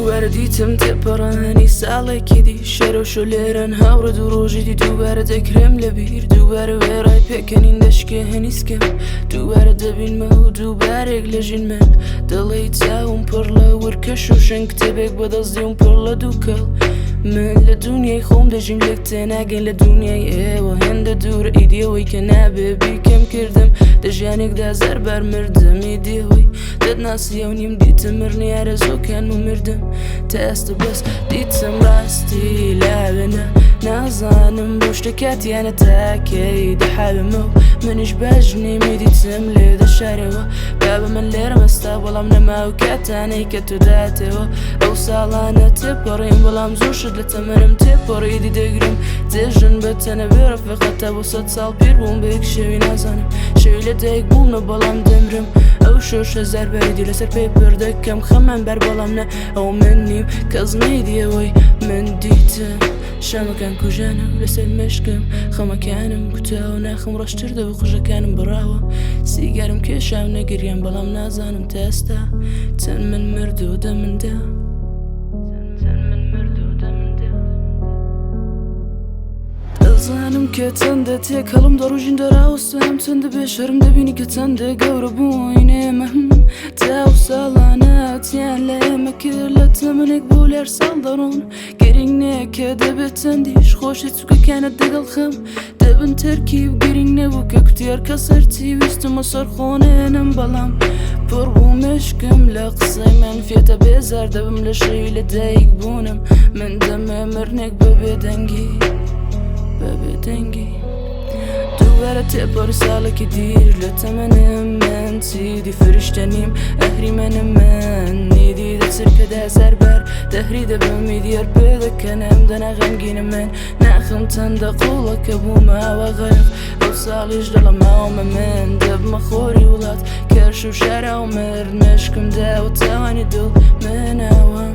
دووبارە دیتم تێپەڕانی ساڵێکی دی، شەرە و شۆ لێرەن هاوڕێ دوو ڕۆژی دی. دووبارە دەکرێم لەبیر، دووبارە وێڕای پێکەنین دەشکێ هەنیسکەم. دووبارە دەبینمەوە دووبارێک لە ژین من، دەڵێی چاوم پڕ لە ورکە شووشەن، کتێبێک بەدەست دیوم پڕ لە دووکەڵ. من لە دونیای خۆم دەژیم، لێک تێناگەین لە دونیای ئێوە هێندە دوورە. ئیدی ئەوەی کە نابێ بیکەم کردم، لە ژیانێکدا زەربار مردم. ئیدی ئەوەی دەتناسی ئەو نیم، دیتم مرنی ئارەزووکانم و مردم تا ئێستا بەس دیتم ڕاستی لاوێنە. نازانم بۆ شتە کاتیانە تاکەی دەحاوێمەوە، منیش باش نیم دیتم لێ دەشارەوە. بابە من لێرە مەستا، بەڵام نەما و کاتانەی کە تۆ داتەوە. ئەو ساڵانە تێپەڕین، بەڵام زۆر شت لە تەمەنم تێپەڕی. دی دەگرم جێژن بە تەنە بێ ڕەفیقەت، تا بۆ 100 ساڵ پیر بووم بە یەک شەوی. نازانم شەوی لە دایک بوومە، بەڵام دەمرم. ئەو شەش هەزار بەریدی لەسەر پێی پڕ دەکەم، خەمان بەر، بەڵام نە ئەو من نیم کەس نەیدیەوەی من دیتم. شەمەکان کوژانم لەسەر مشکم، خەمەکانم کوتاوە، ناخم ڕەشتر دەبوو، قژەکانم بڕاوە. سیگارم کێشام نەگریان، بەڵام نازانم تا ئێستا چەند من مردو دەمندا. دەزانم کە چەندە تێکەڵم دەڕژین دەراوەستام، چەندە بێشەرم دەبینی کە چەندە گەورە بووین ئێمە. تا ئەو ساڵانە چیان لە ئێمە کرد، لە تەمەنێک بۆ لێر ساڵ دەڕۆن. گرنگ نییە کە دەبێت چەندیش خۆشی چووکەکانت دەگەڵ خەم دەبن تەرکیب. گرنگ نەبوو کە کوتیار کە سەرچی ویستمە سەرخۆنێنم، بەڵام پڕ بوو مشکم لە قسەی منفێتە. بێزار دەبم لە شەوی لە دایک بوونم، من دەمێ مرنێک بە بێدەنگی، بە بێدەنگی. دووبارە تێپەڕ ساڵێکی دیر لە تەمەنم، من چیدی فریشتە نیم، ئەهریمەنم من. نیدی دەچرکەدا زەربەر دەهری دەبم، ئیدی هەر پێ دەکەنم، دەنا غەمگینم من. ناخم چەندە قوڵە کە بوومەوە غەرق، ئەو ساڵیش دڵم ماومە. من دەبمە خۆری وڵات کەش و شارا و مرد، مشکم داوە تاوانی دڵ منەوەم.